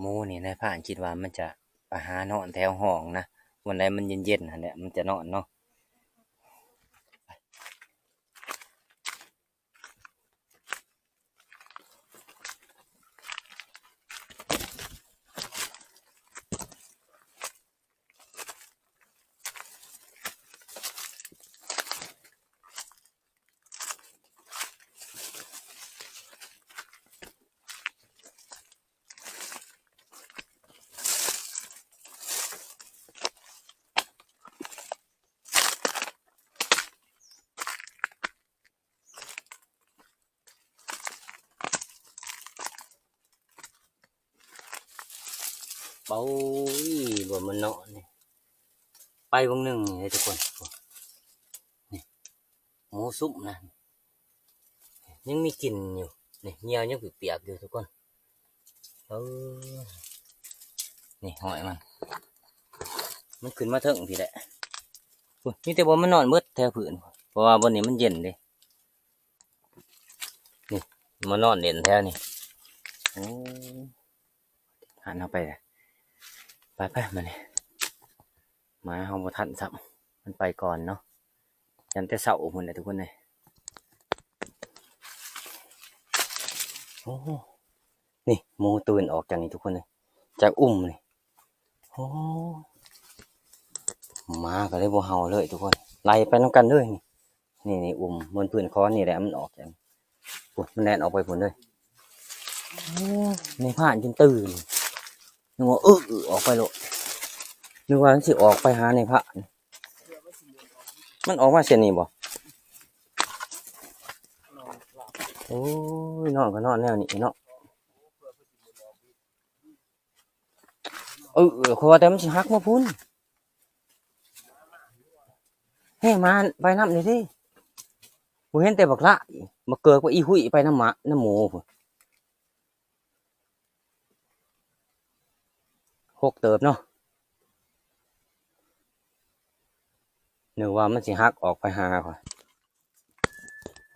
ໝູນີ້ນາຍພານຄິດວ່າມັນຈະໄປຫານອນແຖວຮ່ອງນະ ບ່ອນໃດມັນເຢັນໆຫັ້ນແຫຼະ ມັນຈະນອນເນາະ. ໂອ້ຍ ບໍ່ແມ່ນເນາະນີ້ ໄປເບິ່ງໜຶ່ງນີ້ທຸກຄົນ ນີ້ ໝູຊຸ່ມນະ ຍັງມີກິ່ນຢູ່ ນີ້ ເຫຍື້ອຍັງປຽກໆຢູ່ທຸກຄົນ. ເອີ ນີ້ຮອຍມັນ ມັນຂຶ້ນມາເທິງພີ້ແຫຼະ ພຸ້ນ ມີແຕ່ບ່ອນມັນນອນເບິດແຖວພື້ນ ເພາະວ່າບ່ອນນີ້ມັນເຢັນເດ້. ນີ້ ມານອນຫຼິ້ນແຖວນີ້ ໂອ້ ຫັນເຮົາໄປ ໄປໆ ມານີ້ ໝາເຮົາບໍ່ທັນຊ້ຳ ມັນໄປກ່ອນເນາະ ຢ້ານແຕ່ເຊົ້າພຸ້ນແຫຼະທຸກຄົນເອີຍ. ໂອ້ ນີ້ ໝູຕື່ນອອກຈາກນີ້ທຸກຄົນເອີຍ ຈາກອຸ່ມນີ້. ໂອ້ ໝາກະເລີຍບໍ່ເຫົ່າເລີຍທຸກຄົນ ໄລ່ໄປນຳກັນເລີຍນີ້. ນີ້ໆ ອຸ່ມ ບົນພື້ນຄອນນີ້ແຫຼະ ມັນອອກຈັ່ງ ພຸ້ນ ມັນແລ່ນອອກໄປພຸ້ນເລີຍ. ໂອ້ ນາຍພານຈົນຕື່ນ ນຶກວ່າ ເອີ ອອກໄປໂລດ ນຶກວ່າມັນຊິອອກໄປຫານາຍພານ. ມັນອອກມາເຊັ່ນນີ້ບໍ່? ໂອ້ຍ ນອນກໍນອນແນວນີ້ເນາະ. ເອີ ຂ້ອຍວ່າແຕ່ມັນຊິຫັກມາພຸ້ນ. ແຮ່ໝາໄປນຳນີ້ເດ້. ບໍ່ເຫັນແຕ່ບັກຫຼ້າຍ ບັກເກີກ ບັກອີຮຸ້ຍໄປນຳໝາ ນຳໝູພຸ້ນ. ຫົກເຕີບເນາະ. ນຶກວ່າມັນຊິຫັກອອກໄປຫາຂ້ອຍ.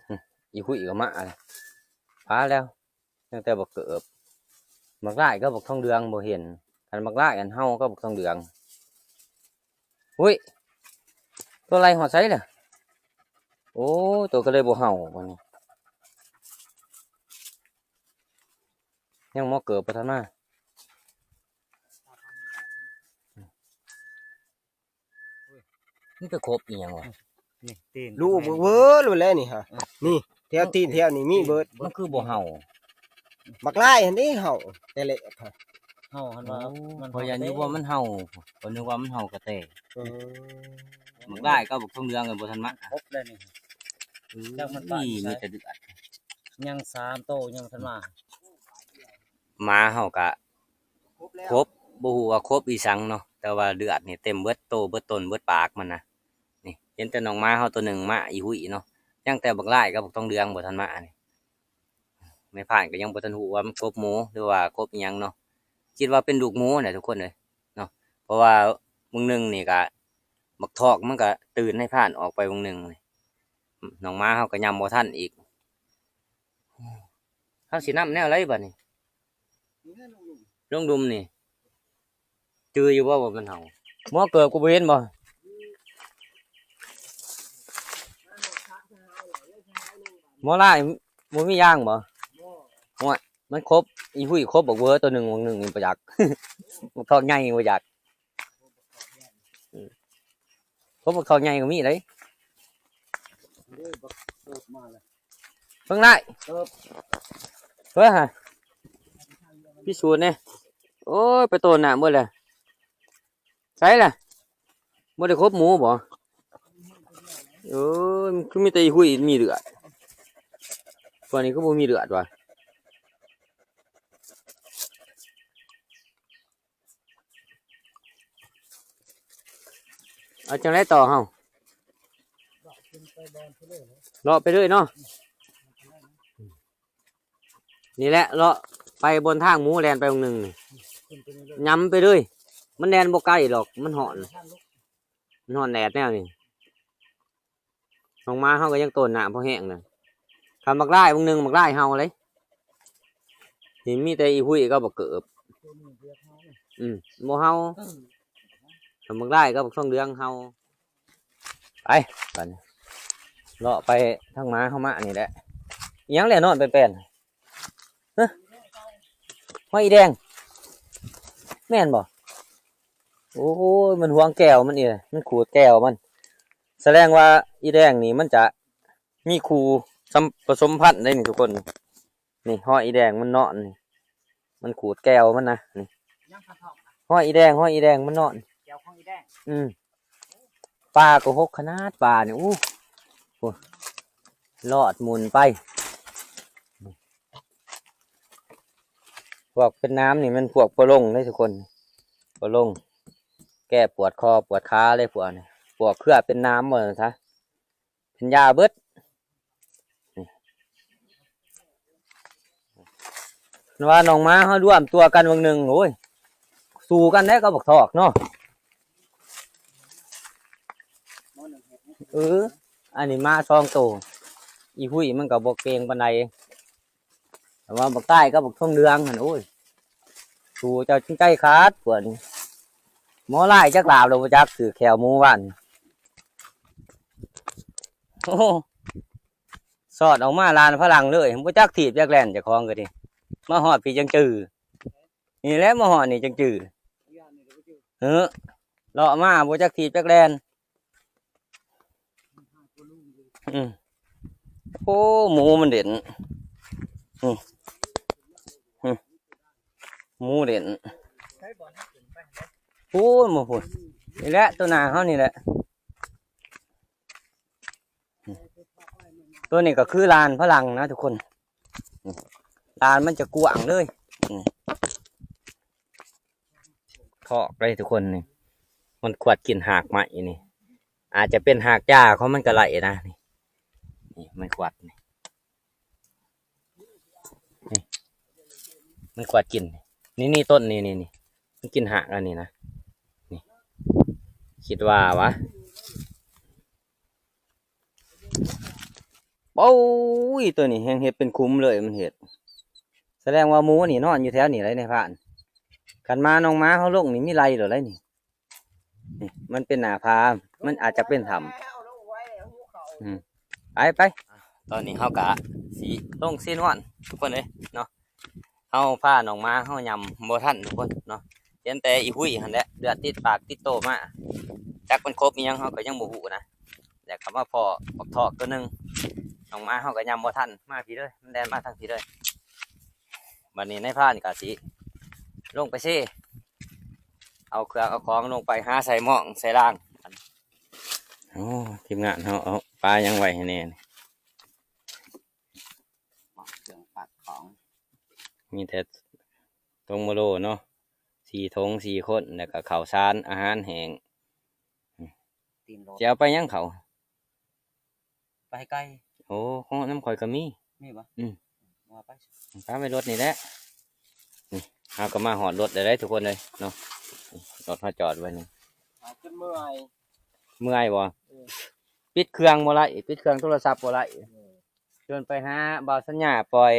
ອື ອີຮຸ້ຍກໍມາແລ້ວ. ປາແລ້ວ. ຍັງແຕ່ບັກເກີບ ບັກຫຼ້າຍກັບບັກທອງເດືອງບໍ່ເຫັນ. ຄັນບັກຫຼ້າຍອັນເຫົ່າກັບບັກທອງເດືອງ. ອຸ້ຍ ຕົວໄລ່ຮອດໃສລະ? ໂອ້ ຕົວກໍເລີຍບໍ່ເຫົ່າບັດນີ້. ຍັງໝໍເກີບບໍ່ທັນມາ. ມັນໄປຄົບອີຫຍັງວະ? ນີ້ຕີນ ລູກເວີດແລ້ວນີ້ຫາ. ນີ້ແຖວຕີນແຖວນີ້ມີເບິດ. ມັນຄືບໍ່ເຫົ່າ? ບັກຫຼ້າຍຫັ້ນເດ້ເຫົ່າ ແຕ່ແລກຫັ້ນ. ເຫົ່າຫັ້ນວ່າ ໂອ້ ມັນ ຂ້ອຍຢ້ານຢູ່ວ່າມັນເຫົ່າ ຂ້ອຍນຶກວ່າມັນເຫົ່າກະແຕ. ເອີ ບັກຫຼ້າຍກັບບັກທອງເຫຼືອງກໍບໍ່ທັນມາ ຄົບແລ້ວນີ້. ອື ຈັກມັນໄປຢູ່ໃສ ມີແຕ່ເລືອດ. ຍັງສາມໂຕຍັງບໍ່ທັນມາ. ໝາເຮົາກະຄົບ ບໍ່ຮູ້ວ່າຄົບອີ່ສັງເນາະ ແຕ່ວ່າເລືອດນີ້ເຕັມເບິດໂຕເບິດຕົນເບິດປາກມັນນະ. ນີ້ເຫັນແຕ່ນ້ອງໝາເຮົາໂຕໜຶ່ງມາອີຮຸ້ຍເນາະ ຍັງແຕ່ບັກຫຼ້າຍກັບບັກທອງເຫຼືອງບໍ່ທັນມານີ້. ແມ່ພານກໍຍັງບໍ່ທັນຮູ້ວ່າມັນກົບໝູ ຫຼືວ່າກົບອີ່ຫຍັງເນາະ ຄິດວ່າເປັນລູກໝູນະທຸກຄົນເອີຍເນາະ. ເພາະວ່າມື້ໜຶ່ງນີ້ກະບັກທອກມັນກະຕື່ນໃຫ້ພານອອກໄປມື້ໜຶ່ງນີ້ ນ້ອງໝາເຮົາກໍຍຳບໍ່ທັນອີກ. ເຮົາຊິນຳແນວໃດບັດນີ້? ລົງດຸມນີ້ ຈື່ຢູ່ບໍ່ວ່າມັນເຫົ່າ? ໝໍເກີບກໍບໍ່ເຫັນບໍ່? ໝໍຫຼ້າຍບໍ່ມີຢາງບໍ່? ໂອ້ຍ ມັນຄົບ ອີຮຸ້ຍຄົບບັກເວີໂຕໜຶ່ງ ບັກໜຶ່ງນີ້ບໍ່ຈັກ ບັກທອກໃຫຍ່ບໍ່ຈັກ. ອື ຄົບບັກທອກໃຫຍ່ກໍມີເດ້. ເບິ່ງໄດ້ ເບິ່ງຫາ ພິສູດແດ່. ໂອ້ຍ ໄປໂຕນນ້ຳເບິດແລ້ວ. ໃສລະ? ບໍ່ໄດ້ຄົບໝູບໍ່? ໂອ້ຍ ຄືມີແຕ່ອີຮຸ້ຍມີເລືອດ ພວກນີ້ຄືບໍ່ມີເລືອດວະ? ເອົາຈັ່ງໃດຕໍ່ເຮົາ? ເລາະໄປເລີຍເນາະ. ນີ້ແຫຼະ ເລາະໄປບ່ອນທາງໝູແລ່ນໄປໝ່ອງໜຶ່ງນີ້ ຫຍ້ຳໄປເລີຍ. ມັນແລ່ນບໍ່ໄກດອກ ມັນຮ້ອນ ມັນຮ້ອນແດດແນວນີ້. ນ້ອງໝາເຮົາກໍຍັງໂຕນນ້ຳພໍແຫ້ງນະ. ຄັນບັກຫຼ້າຍບາງໜຶ່ງ ບັກຫຼ້າຍເຫົ່າເລີຍ. ນີ້ມີແຕ່ອີຮຸ້ຍກັບບັກເກີບ. ອືມ ບໍ່ເຫົ່າ. ຄັນບັກຫຼ້າຍກັບບັກທອງເຫຼືອງເຫົ່າ. ໄປ ບັດນີ້ ເລາະໄປທາງໝາເຮົາມານີ້ແຫຼະ. ອີຫຍັງແຫຼະນອນແປ້ນໆ? ຮະ? ຫອຍອີແດງ ແມ່ນບໍ່? ໂອ້ຍ ມັນຫວງແກ້ວມັນອີກ ມັນຂູດແກ້ວມັນ. ສະແດງວ່າອີແດງນີ້ມັນຈະມີຄູ່ສຳ ປະສົມພັນໄດ໋ນີ້ທຸກຄົນ. ນີ້ ຮອຍອີແດງມັນນອນນີ້ ມັນຂູດແກ້ວມັນນະ. ນີ້ ຮອຍອີແດງ ຮອຍອີແດງມັນນອນ ແກ້ວຂອງອີແດງ. ອືມ ປາກໍຫົກຂະໜາດ ປານີ້. ໂອ້ ໂອ້ ລອດໝຸນໄປ. ພວກເປັນໜາມນີ້ແມ່ນພວກປະລົງເດ້ທຸກຄົນ ປະລົງ ແກ້ປວດຄໍປວດຂາເລີຍພວກນີ້. ພວກເຄືອເປັນໜາມວ່າຊັ້ນຊະ ເປັນຢາເບິດ. ວ່ານ້ອງໝາເຮົາລວມຕົວກັນເບິ່ງໜຶ່ງ ໂອ້ຍ ສູ້ກັນແລ້ວກັບບັກທອກເນາະ. ເອີ ອັນນີ້ໝາສອງໂຕ ອີຮຸ້ຍມັນກໍບໍ່ເກັ່ງປານໃດ. ແຕ່ວ່າບັກຕາຍກັບບັກທອງເຫຼືອງຫັ້ນ ໂອ້ຍ ສູ້ເຈົ້າຈຶ່ງໃຈຂາດພວກນີ້. ໝໍຫຼາຍຈັກລາບແລ້ວບໍ່ຈັກ ຖືກແຂ້ວໝູຫວານ. ໂອ້ ສອດອອກມາລານພະລັງເລີຍ ບໍ່ຈັກຖີບຈັກແລ່ນເຈົ້າຂອງກໍດີ. ມາຮອດພີ້ຈັ່ງຈື່ ນີ້ແຫຼະ ມາຮອດນີ້ຈັ່ງຈື່. ເອີ ເລາະມາບໍ່ຈັກຖີບຈັກແລ່ນ. ອືມ ໂອ້ ໝູມັນເດັ່ນ. ອືມ ອືມ ໝູເດັ່ນ. ໂອ້ ໝູພຸ້ນ ນີ້ແຫຼະ ໂຕໜ້າເຮົານີ້ແຫຼະ. ຕົວນີ້ກໍຄືລານຝຣັ່ງນະທຸກຄົນ ນີ້ ລານມັນຈະກວ້າງເລີຍ ນີ້ ຖອກເລີຍທຸກຄົນ ນີ້ ມັນຂວດກິນຮາກໄມ້ນີ້ ອາດຈະເປັນຮາກຢາຂອງມັນກໍໄດ້ນະ ນີ້ ນີ້ມັນຂວດນີ້ ນີ້ ມັນຂວດກິນ ນີ້ ນີ້ຕົ້ນນີ້ ນີ້ ນີ້ ມັນກິນຮາກອັນນີ້ນະ ນີ້ ຄິດວ່າຫວາ ໂອ້ຍ ຕົວນີ້ແຮ່ງເຮັດເປັນຂຸມເລີຍ ມັນເຮັດ ສະແດງວ່າໝູນີ້ນອນຢູ່ແຖວນີ້ແຫຼະໃນພານ ຄັນມານ້ອງໝາເຮົາລົງນີ້ມີໄລ່ໂລດໄດ໋ນີ້ ນີ້ມັນເປັນໜ້າຜາ ມັນອາດຈະເປັນຖ້ຳ ອືມ ໄປ ໄປ ຕອນນີ້ເຮົາກະຊິລົງເຊນວນທຸກຄົນເອີຍເນາະ ເຮົາພານ້ອງໝາເຮົາຍ່ຳບໍ່ທັນທຸກຄົນເນາະ ເຫັນແຕ່ອີຮຸ້ຍຫັ້ນແຫຼະ ເລືອດຕິດປາກຕິດໂຕມາ ຈັກມັນຄົບອີ່ຫຍັງເຮົາກໍຍັງບໍ່ຮູ້ນະ ແລ້ວກໍມາພໍ້ບັກທອກຕົວໜຶ່ງ ນ້ອງໝາເຮົາກໍຍ່ຳບໍ່ທັນ ມາພີ້ເດີ ມັນແລ່ນມາທາງພີ້ເດີ ບັດນີ້ນາຍພານກໍຊິລົງໄປເຊ ເອົາເຄື່ອງເອົາຂອງລົງໄປຫາໃສ່ໝ້ອງໃສ່ລາງ ໂອ້ ທີມງານເຮົາເອົາປາຫຍັງໄວ້ໃຫ້ແດ່ນີ້ ເຄື່ອງຝາກຂອງ ມີແຕ່ຖົງໂມໂລເນາະ ສີ່ຖົງ ສີ່ຄົນ ແລ້ວກໍເຂົ້າສານ ອາຫານແຫ້ງ ຕີນລົດ ຊິເອົາໄປຫຍັງເຂົ້າ? ໄປໃຫ້ໄກ່ ໂອ້ ຂອງນຳຂ້ອຍກໍມີ ມີບໍ່? ອືມ ວ່າໄປ ປາໄວ້ລົດນີ້ແຫຼະ ນີ້ ເຮົາກໍມາຮອດລົດແລ້ວເດ້ທຸກຄົນເອີຍເນາະ ລົດເຮົາຈອດໄວ້ນີ້ ຫາຈົນເມື່ອຍ ເມື່ອຍບໍ່? ເອີ ປິດເຄື່ອງບໍ່ໄດ້ ປິດເຄື່ອງໂທລະສັບບໍ່ໄດ້ ເອີ ຈົນໄປຫາບ່າວສັນຍາປ່ອຍ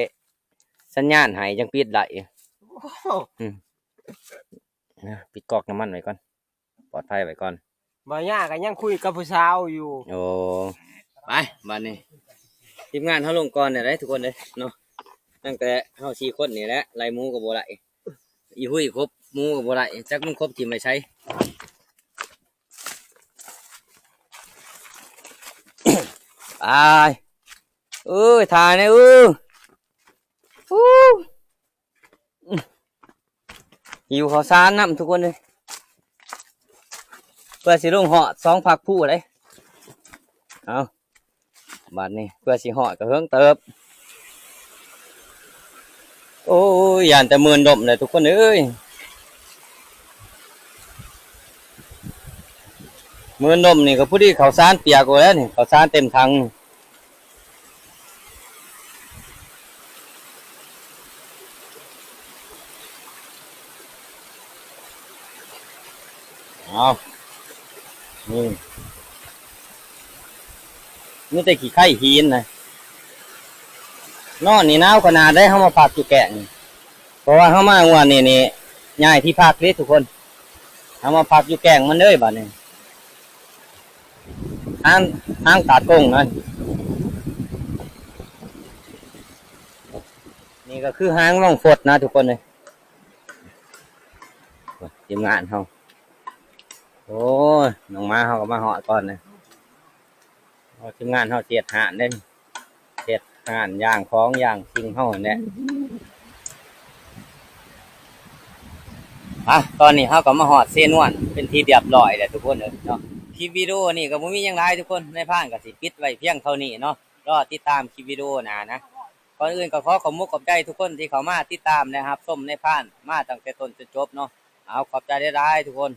ສັນຍານໃຫ້ຈັ່ງປິດໄດ້ ໂອ້ ອືມ ນະ ປິດກອກນ້ຳມັນໄວ້ກ່ອນ ປອດໄພໄວ້ກ່ອນ ບ່າວຍາກໍຍັງຄຸຍກັບຜູ້ສາວຢູ່ ໂອ້ ໄປ ບັດນີ້ ທີມງານເຮົາລົງກ່ອນແລ້ວເດ້ທຸກຄົນເອີຍເນາະ ຕັ້ງແຕ່ເຮົາສີ່ຄົນນີ້ແຫຼະ ໄລ່ໝູກໍບໍ່ໄດ້ ອີຮຸ້ຍຄົບໝູກໍບໍ່ໄດ້ ຈັກມັນຄົບຖິ້ມໄປໃສ ໄປ ເອີຍ ຖ່າຍແດ່ ເອີຍ ຫິວເຂົ້າສານນຳທຸກຄົນເອີຍ ເພື່ອຊິລົງຮອດສອງພັກພູເດ້ ເອົາ ບາດນີ້ເພື່ອຊິຮອດກໍເຫິງເຕີບ ໂອ້ຍ ຢ້ານແຕ່ມື່ນລົມແຫຼະທຸກຄົນເອີຍ ມື່ນລົມນີ້ກໍພໍດີເຂົ້າສານປຽກໂອແລ້ວນີ້ ເຂົ້າສານເຕັມຖັງ ເອົາ ນີ້ ມີແຕ່ຂີ້ໄຄຫີນນະ ນອນນີ້ໜາວຂະໜາດໃດ ເຮົາມາພັກຢູ່ແກ້ງ ເພາະວ່າເຮົາມາງວດນີ້ນີ້ ຍ້າຍທີ່ພັກເດ້ທຸກຄົນ ເຮົາມາພັກຢູ່ແກ້ງມັນເລີຍບາດນີ້ ຫາງ ຫາງຕາດກົງນະ ນີ້ກໍຄືຫາງນ້ອງຟົດນະທຸກຄົນເອີຍ ທີມງານເຮົາ ໂອ້ຍ ນ້ອງໝາເຮົາກໍມາຮອດກ່ອນນະ ທີມງານເຮົາຊິເຮັດຮ້ານເດ້ ເຮັດຮ້ານຢ່າງຂອງຢ່າງສິ່ງເຮົາຫັ້ນແຫຼະ ອ່ະ ຕອນນີ້ເຮົາກໍມາຮອດເຊນວນເປັນທີ່ຮຽບຮ້ອຍແລ້ວທຸກຄົນເອີຍເນາະ ຄລິບວິດີໂອນີ້ກໍບໍ່ມີຫຍັງຫຼາຍທຸກຄົນ ນາຍພານກໍຊິປິດໄວ້ພຽງເທົ່ານີ້ເນາະ ລໍຕິດຕາມຄລິບວິດີໂອໜ້ານະ ກ່ອນອື່ນກໍຂໍຂອບມຸກຂອບໃຈທຸກຄົນທີ່ເຂົ້າມາຕິດຕາມ ແລະ ຮັບຊົມນາຍພານມາຕັ້ງແຕ່ຕົ້ນຈົນຈົບເນາະ ເອົາ ຂອບໃຈຫຼາຍໆທຸກຄົນ.